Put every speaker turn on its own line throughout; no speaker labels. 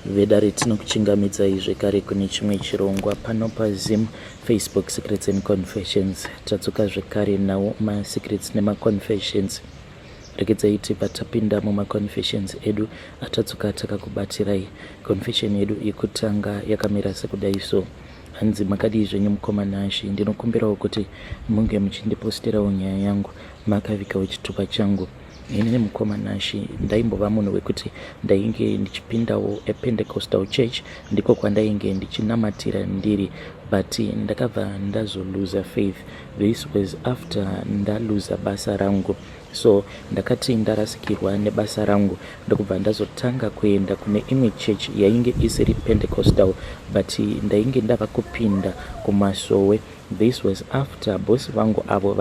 Vedare tinokuchingamidzai zvekare kune chimwe chirongwa pano paZim Facebook Secrets and Confessions. Tadzoka zvekare nawo masecrets nemaconfessions. Regedzai tibva tapinda mumaconfessions edu atadzoka takakubatirai. Confession yedu yekutanga yakamira sekudai so. Hanzi makadii zvenyu mukoma Nashy, ndinokumbirawo kuti munge muchindiposterawo nyaya yangu makavigawo chitupa changu. Inini mukoma Nashy ndaimbova munhu wekuti ndainge ndichipindawo a Pentecostal church, ndiko kwandainge ndichinamatira ndiri, but ndakabva ndazoluza faith. This was after ndaluza basa rangu. So ndakati ndarasikirwa nebasa rangu ndokubva ndazotanga kuenda kune imwe church yainge isiri Pentecostal, but ndainge ndava kupinda kumasowe. This was after boss vangu avo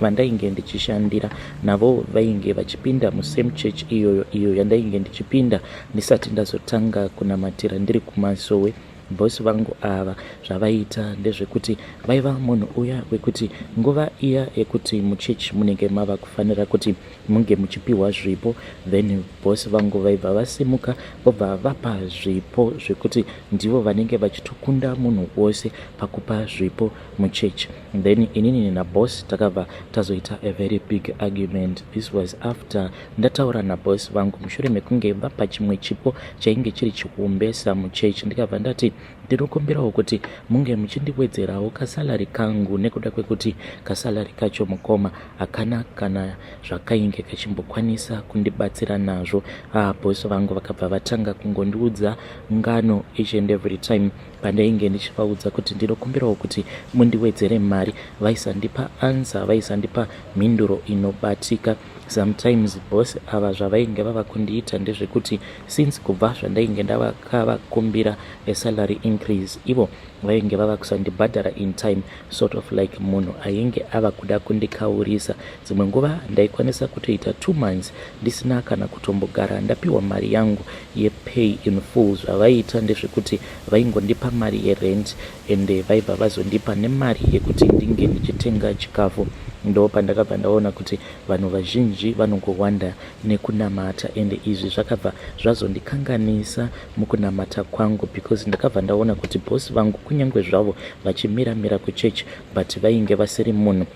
vandainge ndichishandira navo vainge vachipinda musame church iyoyo iyo yandainge ndichipinda ndisati ndazotanga kunamatira ndiri kumasowe. Boss vangu ava zvavaiita ndezvekuti vaiva munhu uya wekuti nguva iya yekuti muchurch munenge mava kufanira kuti munge muchipiwa zvipo, then boss vangu vaibva vasimuka vobva vapa zvipo zvekuti ndivo vanenge vachitokunda munhu wose pakupa zvipo muchurch. Then inini naboss takabva tazoita a very big argument. This was after ndataura naboss vangu mushure mekunge vapa chimwe chipo chainge chiri chikuombesa muchechi, ndikabva ndati ndinokumbirawo kuti munge muchindiwedzerawo kasalari kangu nekuda kwekuti kasalari kacho mukoma hakana kana zvakainge kachimbokwanisa kundibatsira nazvo. Boss vangu vakabva vatanga kungondiudza ngano each and every time pandainge ndichivaudza kuti ndinokumbirawo kuti mundiwedzere mari, vaisandipa answer, vaisandipa mhinduro inobatika. Sometimes boss ava zvavainge vava kundiita ndezvekuti since kubva zvandainge ndavakavakumbira a salary increase, ivo vainge vava kusandibhadhara in time, sort of like munhu ainge ava kuda kundikaurisa. Dzimwe nguva ndaikwanisa kutoita 2 months ndisina kana kutombogara ndapiwa mari yangu yepay in full. Zvavaiita ndezvekuti vaingondipa mari yerent ende vaibva vazondipa nemari yekuti ndinge ndichitenga chikafu. Ndo pandakabva ndaona kuti vanhu vazhinji vanongowanda nekunamata, ende izvi zvakabva zvazondikanganisa mukunamata kwangu, because ndakabva ndaona kuti boss vangu kunyange zvavo vachimiramira kuchechi, but vainge vasiri munhu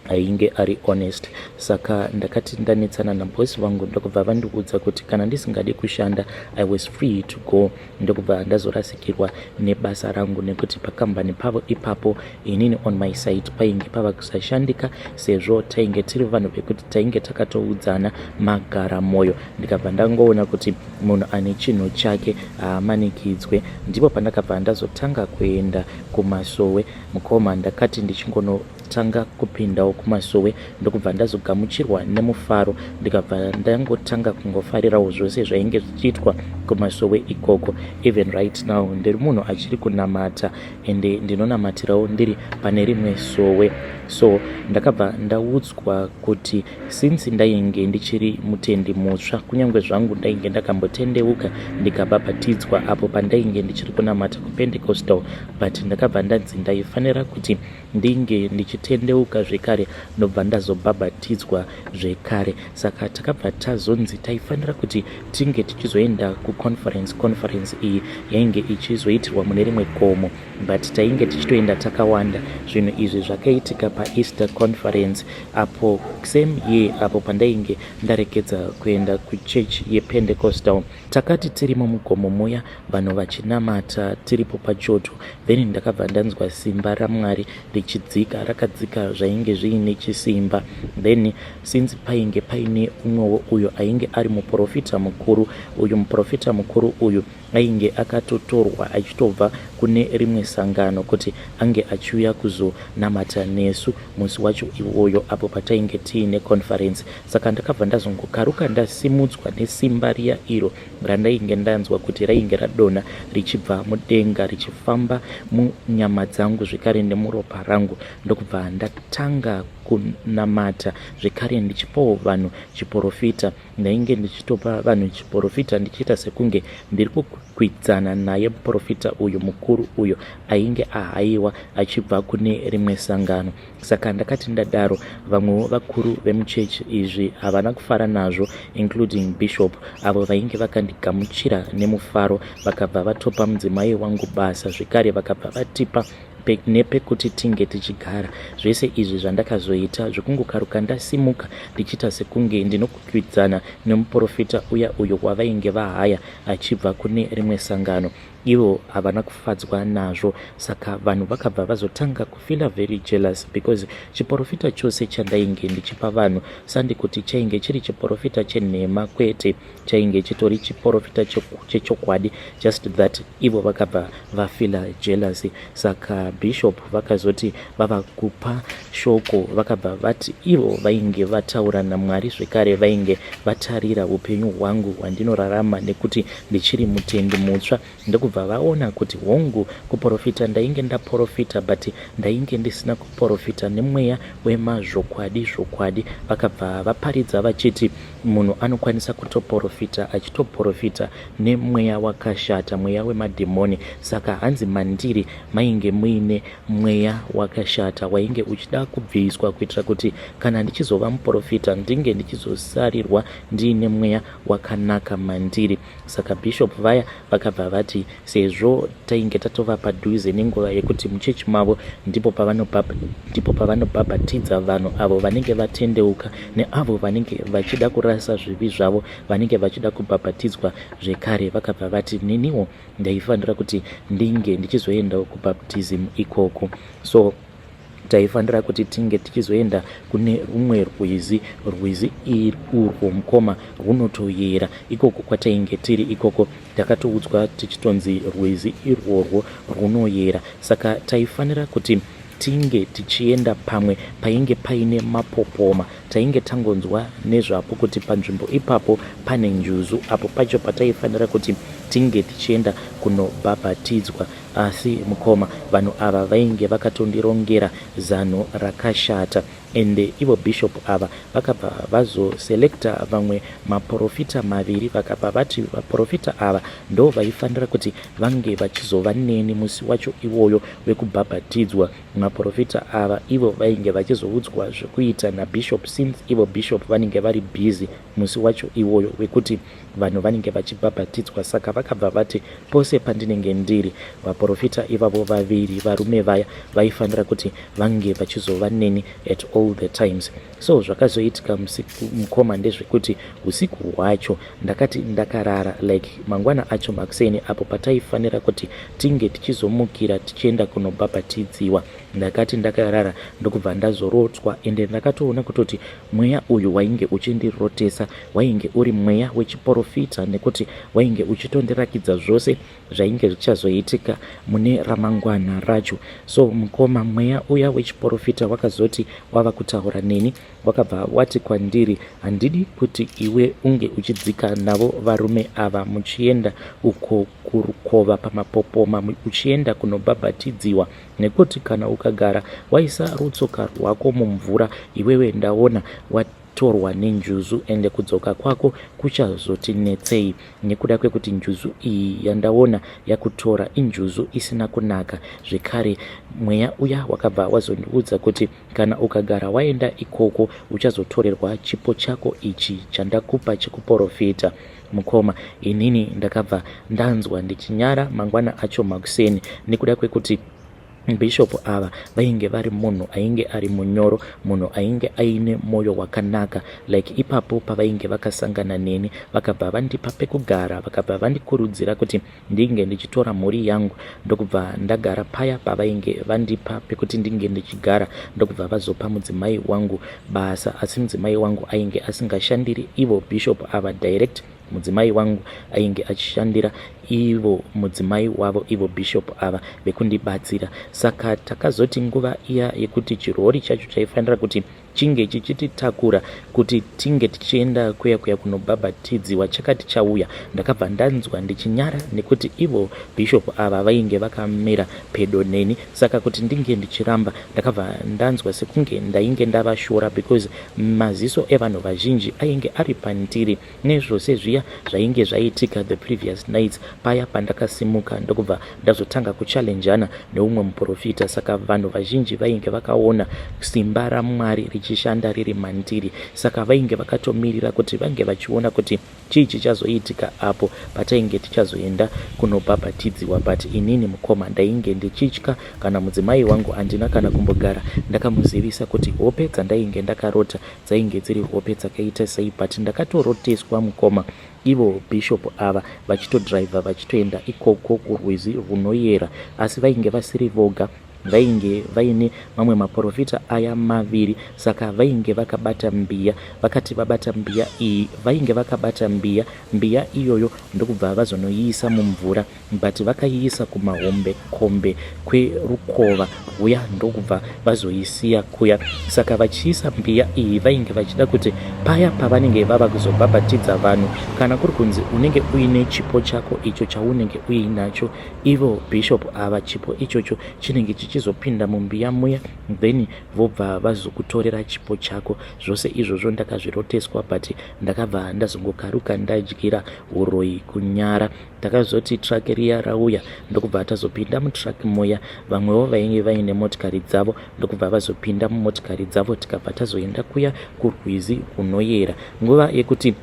ainge ari honest. Saka ndakati ndanetsana naboss vangu, ndokubva vandiudza kuti kana ndisingadi kushanda I was free to go. Ndokubva ndazorasikirwa nebasa rangu nekuti pakambani pavo ipapo inini on my side painge pava kusashandika, sezvo tainge tiri vanhu vekuti tainge takatoudzana magara mwoyo. Ndikabva ndangoona kuti munhu ane chinhu chake haamanikidzwe. Ndipo pandakabva ndazotanga kuenda kumasowe. Mukoma, ndakati ndichingonotanga kupindawo kumasowe, ndokubva ndazogamuchirwa nemufaro, ndikabva ndangotanga kungofarirawo zvose zvainge zvichiitwa kumasowe ikoko. Even right now ndiri munhu achiri kunamata, ende ndinonamatirawo ndiri pane rimwe sowe. So ndakabva ndaudzwa kuti since ndainge ndichiri mutendi mutsva, kunyange zvangu ndainge ndakambotendeuka ndikabhabhatidzwa apo pandainge ndichiri kunamata kuPentecostal, but ndakabva ndanzi ndaifanira kuti ndinge ndichitendeuka zvekare ndobva ndazobhabhatidzwa zvekare. Saka takabva tazonzi taifanira kuti tinge tichizoenda kuconference. Conference iyi yainge ichizoitirwa mune rimwe gomo, but tainge tichitoenda takawanda. Zvinhu izvi zvakaitika paEaster conference apo same year apo pandainge ndaregedza kuenda kuchechi yePentecostal. Takati tirimo mugomo muya, vanhu vachinamata, tiripo pachoto, then ndakabva ndanzwa simba raMwari richidzika. Rakadzika zvainge zviine chisimba. Then since painge paine umwewo uyo ainge ari muprofita mukuru, uyu muprofita mukuru uyu ainge akatotorwa achitobva kune rimwe sangano kuti ange achiuya kuzonamata nesu musi wacho iwoyo apo patainge tiine conference. Saka ndakabva ndazongokaruka ndasimudzwa nesimba riya iro randainge ndanzwa kuti rainge radonha richibva mudenga, richifamba munyama dzangu zvekare nemuropa rangu, ndokubva Ndakabva ndatanga kunamata zvekare ndichipawo vanhu chiporofita. Ndainge ndichitopa vanhu chiporofita ndichiita sekunge ndiri kukwikwidzana naye muporofita uyu mukuru uyo ainge ahaiwa achibva kune rimwe sangano. Saka ndakati ndadaro vamwewo vakuru vemuchechi izvi havana kufara nazvo including bishop avo vainge vakandigamuchira nemufaro vakabva vatopa mudzimai wangu basa zvekare vakabva vatipa nepekuti tinge tichigara. Zvese izvi zvandakazoita zvekungokaruka ndasimuka ndichiita sekunge ndinokwikwidzana nemuporofita uya uyo wavainge vahaya achibva kune rimwe sangano. Ivo havana kufadzwa nazvo saka vanhu vakabva vazotanga kufeela very jealous because chiporofita chose chandainge ndichipa vanhu sandi kuti chainge chiri chiporofita chenhema kwete chainge chitori chiporofita chechokwadi just that ivo vakabva vafeela jealousy. Saka bishop vakazoti vava kupa shoko vakabva vati ivo vainge vataura naMwari zvekare vainge vatarira upenyu hwangu hwandinorarama nekuti ndichiri mutendi mutsva ndokubva vaona kuti hongu kuporofita ndainge ndaporofita but ndainge ndisina kuporofita nemweya wemazvokwadi zvokwadi. Vakabva vaparidza vachiti munhu anokwanisa kutoporofita achitoporofita nemweya wakashata, mweya wemadhimoni. Saka hanzi mandiri mainge muine mweya wakashata wainge uchida kubviswa kuitira kuti kana ndichizova muporofita ndinge ndichizosarirwa ndiine mweya wakanaka mandiri. Saka bishop vaya vakabva vati sezvo tainge tatova padhuze nenguva yekuti muchechi mavo ndipo pavanobhabhatidza vanhu avo vanenge vatendeuka neavo vanenge vachida kurasa zvivi zvavo vanenge vachida kubhabhatidzwa zvekare, vakabva vati neniwo ndaifanira kuti ndinge ndichizoendawo kubaptism ikoko. So taifanira kuti tinge tichizoenda kune rumwe rwizi, rwizi urwo mukoma rwunotoyera ikoko kwatainge tiri ikoko takatoudzwa tichitonzi rwizi irworwo rwunoyera saka taifanira kuti tinge tichienda pamwe painge paine mapopoma. Tainge tangonzwa nezvapo kuti panzvimbo ipapo pane njuzu apo pacho pataifanira kuti tinge tichienda kunobhabhatidzwa. Asi mukoma vanhu ava vainge vakatondirongera zano rakashata. Ende ivo bishop ava vakabva vazoselecta vamwe maporofita maviri vakabva vati vaporofita ava ndovaifanira kuti vange vachizova neni musi wacho iwoyo wekubhabhatidzwa. Maporofita ava ivo vainge vachizoudzwa zvekuita nabishop since ivo bishop vanenge vari busy musi wacho iwoyo wekuti vanhu vanenge vachibhabhatidzwa. Saka vakabva vati pose pandinenge ndiri, vaporofita ivavo vaviri varume vaya vaifanira kuti vange vachizova neni at all the times. So zvakazoitika mukoma ndezvekuti usiku hwacho ndakati ndakarara like mangwana acho makuseni apo pataifanira kuti tinge tichizomukira tichienda kunobhabhatidziwa. Ndakati ndakarara ndokubva ndazorotswa ende ndakatoona kutoti mweya uyu wainge uchindirotesa wainge uri mweya wechiporofita nekuti wainge uchitondirakidza zvose zvainge zvichazoitika mune ramangwana racho. So mukoma mweya uya wechiporofita wakazoti wava kutaura neni wakabva wati kwandiri handidi kuti iwe unge uchidzika navo varume ava muchienda uko kurukova pamapopoma uchienda kunobhabhatidziwa nekuti kana ukagara waisa rutsoka rwako mumvura iwewe ndaona watorwa nenjuzu ende kudzoka kwako kuchazotinetsei nekuda kwekuti njuzu iyi yandaona yakutora injuzu isina kunaka zvekare mweya uya wakabva wazondiudza kuti kana ukagara waenda ikoko uchazotorerwa chipo chako ichi chandakupa chekuporofita mukoma inini ndakabva ndanzwa ndichinyara mangwana acho makuseni nekuda kwekuti bishop ava vainge vari munhu ainge ari munyoro, munhu ainge aine moyo wakanaka. Like ipapo pavainge vakasangana neni vakabva vandipa pekugara, vakabva vandikurudzira kuti ndinge ndichitora mhuri yangu, ndokubva ndagara paya pavainge vandipa pekuti ndinge ndichigara, ndokubva vazopa mudzimai wangu basa. Asi mudzimai wangu ainge asingashandiri ivo bishop ava direct. Mudzimai wangu ainge achishandira Ivo mudzimai wavo ivo bishop ava vekundibatsira. Saka takazoti nguva iya yekuti chirori chacho chaifanira kuti chinge chichititakura kuti tinge tichienda kuya kuya kunobhabhatidziwa chakati chauya, ndakabva ndanzwa ndichinyara nekuti ivo bishop ava vainge vakamira pedo neni. Saka kuti ndinge ndichiramba, ndakabva ndanzwa sekunge ndainge ndavashora because maziso evanhu vazhinji ainge ari pandiri nezvose zviya zvainge zvaitika the previous nights paya pandakasimuka ndokubva ndazotanga kuchallenjana neumwe muprofita. Saka vanhu vazhinji vainge vakaona simba raMwari richishanda riri mandiri, saka vainge vakatomirira kuti vange vachiona kuti chii chichazoitika apo patainge tichazoenda kunobhabhatidziwa. But inini mukoma ndainge ndichitya. Kana mudzimai wangu handina kana kumbogara ndakamuzivisa kuti hope dzandainge ndakarota dzainge dziri hope dzakaita sei, but ndakatoroteswa mukoma ivo bishop ava vachitodhiraivha vachitoenda ikoko kurwizi rwunoyera. Asi vainge vasiri voga, vainge vaine mamwe maprofita aya maviri. Saka vainge vakabata mbiya. Vakati vabata mbiya iyi, vainge vakabata mbiya, mbiya iyoyo ndokubva vazonoiisa mumvura, but vakaiisa kumahombe kombe kwerukova rwuya ndokubva vazoisiya kuya. Saka vachiisa mbiya iyi vainge vachida kuti paya pavanenge vava kuzobhabhatidza vanhu, kana kuri kunzi unenge uine chipo chako icho chaunenge uinacho, ivo bishop ava chipo ichocho chinenge chichizopinda mumbiya muya, then vobva vazokutorera chipo chako. Zvose izvozvo ndakazviroteswa, but ndakabva ndazongokaruka ndadyira uroyi kunyara. Takazoti truck riya rauya ndokubva tazopinda mutruck muya. Vamwewo vainge vaine motikari dzavo ndokubva vazopinda mumotikari dzavo, tikabva tazoenda kuya kurwizi rwunoyera. Nguva yekuti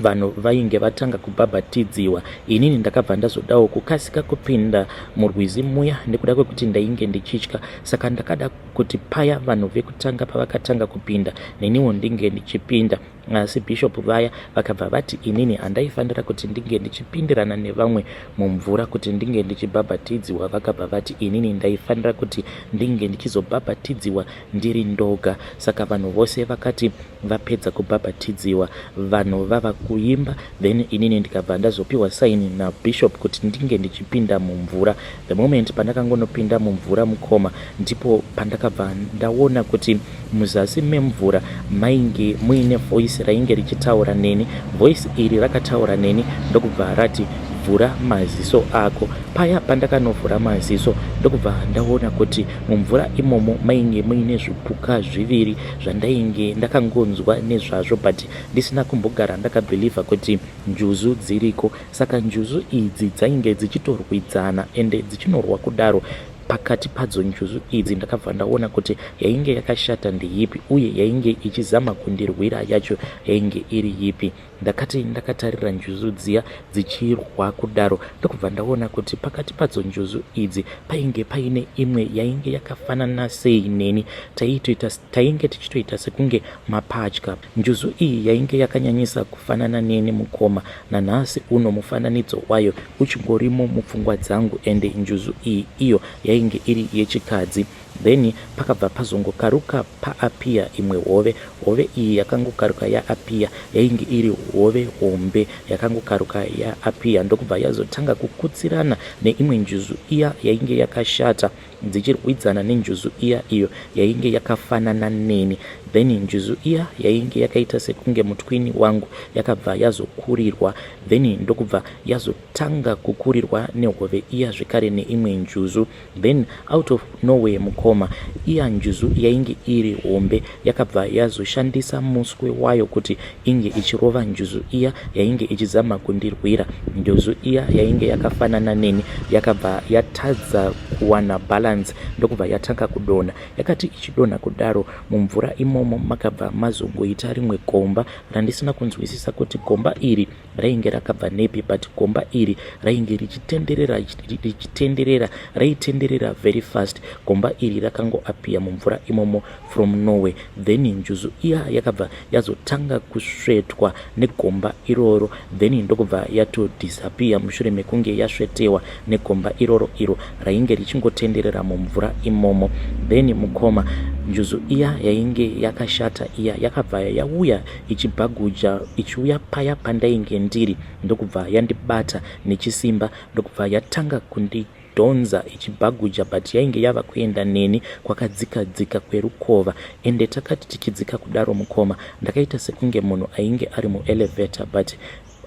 vanhu vainge vatanga kubhabhatidziwa, inini ndakabva ndazodawo kukasika kupinda murwizi muya nekuda kwekuti ndainge ndichitya. Saka ndakada kuti paya vanhu vekutanga pavakatanga kupinda, neniwo ndinge ndichipinda. Asi bishop vaya vakabva vati inini handaifanira kuti ndinge ndichipindirana nevamwe mumvura kuti ndinge ndichibhabhatidziwa. Vakabva vati inini ndaifanira kuti ndinge ndichizobhabhatidziwa ndiri ndoga. Saka vanhu vose vakati vapedza kubhabhatidziwa, vanhu vava kuimba, then inini ndikabva ndazopiwa saini nabishop kuti ndinge ndichipinda mumvura. The moment pandakangonopinda mumvura mukoma, ndipo pandakabva ndaona kuti muzasi memvura mainge muine voice rainge richitaura neni. Voice iri rakataura neni ndokubva rati, "Vhura maziso ako." Paya pandakanovhura maziso ndokubva ndaona kuti mumvura imomo mainge muine zvipuka zviviri zvandainge ndakangonzwa nezvazvo but ndisina kumbogara ndakabhilivha kuti njuzu dziriko. Saka njuzu idzi dzainge dzichitorwidzana ende dzichinorwa kudaro. Pakati padzo njuzu idzi ndakabva ndaona kuti yainge yakashata ndeipi uye yainge ichizama kundirwira yacho yainge iri yipi. Ndakati ndakatarira njuzu dziya dzichirwa kudaro ndokubva ndaona kuti pakati padzo njuzu idzi painge paine imwe yainge yakafanana sei neni. Tainge tichitoita sekunge mapatya. Njuzu iyi yainge yakanyanyisa kufanana neni mukoma. Nanhasi uno mufananidzo wayo uchingorimo mupfungwa dzangu, ende njuzu iyi iyo yainge iri yechikadzi. Then pakabva pazongokaruka paappear imwe hove. Hove iyi yakangokaruka yaappear yainge iri hove hombe yakangokaruka yaappear ndokubva yazotanga kukutsirana neimwe njuzu iya yainge yakashata, dzichirwidzana nenjuzu iya iyo yainge yakafanana neni. Then njuzu iya yainge yakaita sekunge mutwini wangu yakabva yazokurirwa, then ndokubva yazotanga kukurirwa nehove iya zvekare neimwe njuzu. Then out of nowhere mukoma, iya njuzu yainge iri hombe yakabva yazoshandisa muswe wayo kuti inge ichirova njuzu iya yainge ichizama kundirwira. Njuzu iya yainge yakafanana neni yakabva yatadza kuwana balance ndokubva yatanga kudonha. Yakati ichidonha kudaro, mumvura imomo makabva mazongoita rimwe gomba randisina kunzwisisa kuti gomba iri rainge rakabva nepi, but gomba iri rainge richitenderera, richitenderera, raitenderera very fast. Gomba iri rakangoappear mumvura imomo from nowhere. Then njuzu iya yakabva yazotanga kusvetwa negomba iroro, then ndokubva yatodisappear mushure mekunge yasvetewa negomba iroro iro rainge richingotenderera mumvura imomo. Then mukoma, Njuzu iya yainge yakashata iya yakabva yauya ichibhaguja ichiuya paya pandainge ndiri ndokubva yandibata nechisimba ndokubva yatanga kundidhonza ichibhaguja but yainge yava kuenda neni kwakadzika dzika kwerukova ende takati tichidzika kudaro mukoma ndakaita sekunge munhu ainge ari muelevator but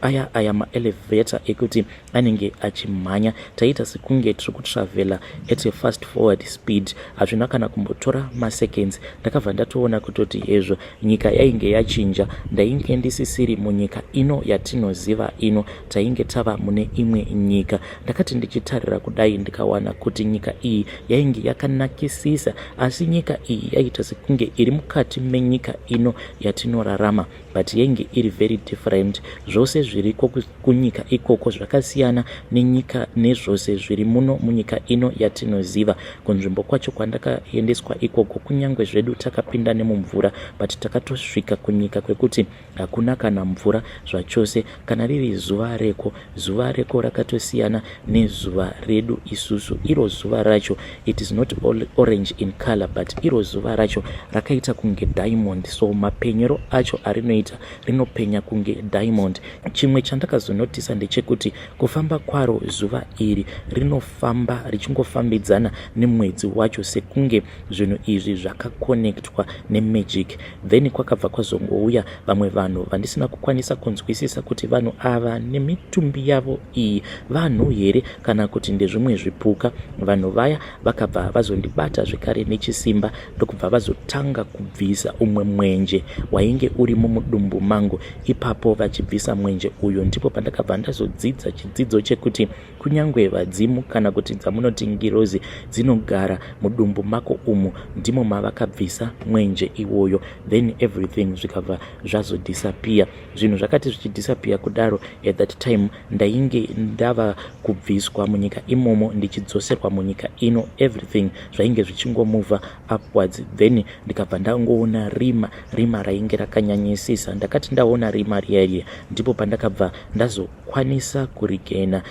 aya aya maelevator ekuti anenge achimhanya taita sekunge tiri kutravela at a fast forward speed hazvina kana kumbotora maseconds ndakabva ndatoona kutoti hezvo nyika yainge yachinja ndainge ndisisiri munyika ino yatinoziva ino tainge tava mune imwe nyika ndakati ndichitarira kudai ndikawana kuti nyika iyi yainge yakanakisisa asi nyika iyi yaita sekunge iri mukati menyika ino yatinorarama but yainge iri very different zvose zviriko kunyika ikoko zvakasiyana nenyika nezvose zviri muno munyika ino yatinoziva kunzvimbo kwacho kwandakaendeswa ikoko kunyange zvedu takapinda nemumvura but takatosvika kunyika kwekuti hakuna kana mvura zvachose kana riri zuva reko zuva reko rakatosiyana nezuva redu isusu iro zuva racho it is not orange in color but iro zuva racho rakaita kunge diamond so mapenyero acho arinoita rinopenya kunge diamond chimwe chandakazonotisa ndechekuti kufamba kwaro zuva iri rinofamba richingofambidzana nemwedzi wacho sekunge zvinhu izvi zvakakonektwa nemagic then kwakabva kwazongouya vamwe vanhu vandisina kukwanisa kunzwisisa kuti vanhu ava nemitumbi yavo iyi vanhu here kana kuti ndezvimwe zvipuka vanhu vaya vakabva vazondibata zvekare nechisimba ndokubva vazotanga kubvisa umwe mwenje wainge urimo mudumbu mangu ipapo vachibvisa mwenje uyu ndipo pandakabva ndazodzidza chidzidzo chekuti kunyange vadzimu kana kuti dzamunoti ngirozi dzinogara mudumbu mako umu ndimo mavakabvisa mwenje iwoyo then everything zvikabva zvazodisappear zvinhu zvakati zvichidisappear kudaro at that time ndainge ndava kubviswa munyika imomo ndichidzoserwa munyika ino everything zvainge zvichingomuvha upwards then ndikabva ndangoona rima rima rainge rakanyanyisisa ndakati ndaona rima riya riya ndipo pandakabva ndazokwanisa kuregaina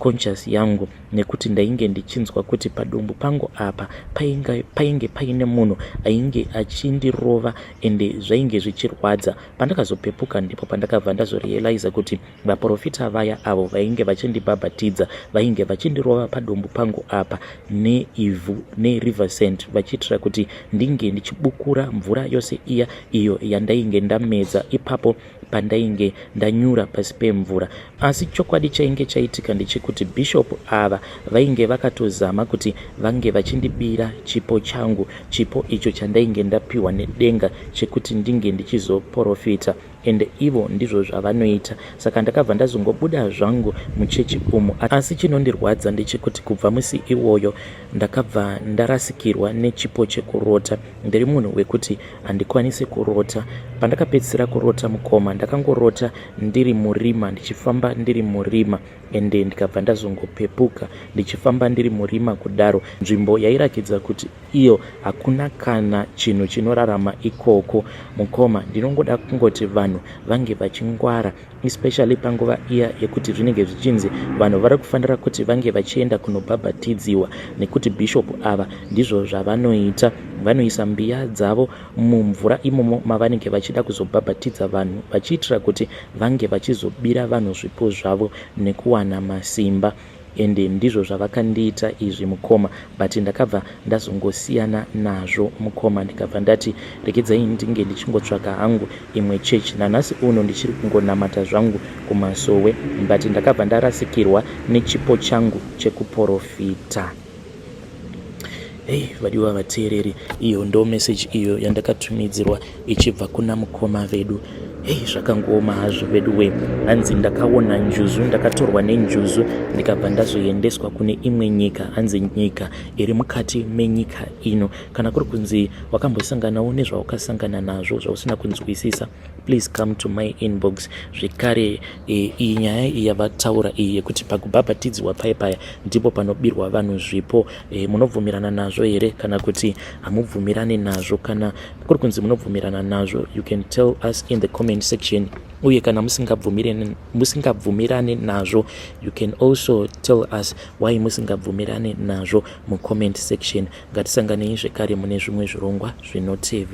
conscious yangu nekuti ndainge ndichinzwa kuti padumbu pangu apa painge, painge paine munhu ainge achindirova ende zvainge zvichirwadza pandakazopepuka ndipo pandakabva ndazorealiza kuti vaprofita vaya avo vainge vachindibhabhatidza vainge vachindirova padumbu pangu apa neivhu neriver sand vachiitira kuti ndinge ndichibukura mvura yose iya iyo yandainge ndamedza ipapo pandainge ndanyura pasi pemvura asi chokwadi chainge chaitika ndechekuti bishop ava vainge vakatozama kuti vange vachindibira chipo changu chipo icho chandainge ndapiwa nedenga chekuti ndinge ndichizoprofita ende ivo ndizvo zvavanoita saka ndakabva ndazongobuda zvangu muchechi umu asi chinondirwadza ndechekuti kubva musi iwoyo ndakabva ndarasikirwa nechipo chekurota ndiri munhu wekuti handikwanisi kurota pandakapedzisira kurota mukoma ndakangorota ndiri murima ndichifamba ndiri murima ende ndikabva ndazongopepuka ndichifamba ndiri murima kudaro nzvimbo yairakidza kuti iyo hakuna kana chinhu chinorarama ikoko mukoma ndinongoda kungoti vanhu vange vachingwara especially panguva iya yekuti zvinenge zvichinzi vanhu vari kufanira kuti vange vachienda kunobhabhatidziwa nekuti bhishopu ava ndizvo zvavanoita vanoisa mbiya dzavo mumvura imomo mavanenge vachida kuzobhabhatidza vanhu vachiitira kuti vange vachizobira vanhu zvipo zvavo nekuwana masimba ende ndizvo zvavakandiita izvi mukoma but ndakabva ndazongosiyana nazvo mukoma ndikabva ndati regedzai ndinge ndichingotsvaka hangu imwe chechi nanhasi uno ndichiri kungonamata zvangu kumasowe but ndakabva ndarasikirwa nechipo changu chekuprofita hei vadiwa vateereri iyo ndo meseji iyo yandakatumidzirwa ichibva kuna mukoma vedu hei zvakangooma hazvo vedu we hanzi ndakaona njuzu ndakatorwa nenjuzu ndikabva ndazoendeswa kune imwe nyika hanzi nyika iri mukati menyika ino kana kuri kunzi wakambosanganawo nezvawakasangana nazvo zvausina kunzwisisa Please come to my inbox. Zvekare iyi nyaya iyi yavataura iyi yekuti pakubhabhatidziwa paya paya ndipo panobirwa vanhu zvipo, munobvumirana nazvo here kana kuti hamubvumirani nazvo? Kana kuri kunzi munobvumirana nazvo, you can tell us in the comment section, uye kana musingabvumirani nazvo, you can also tell us why musingabvumirani nazvo mucomment section. Ngatisanganei zvekare mune zvimwe zvirongwa zvinotevera.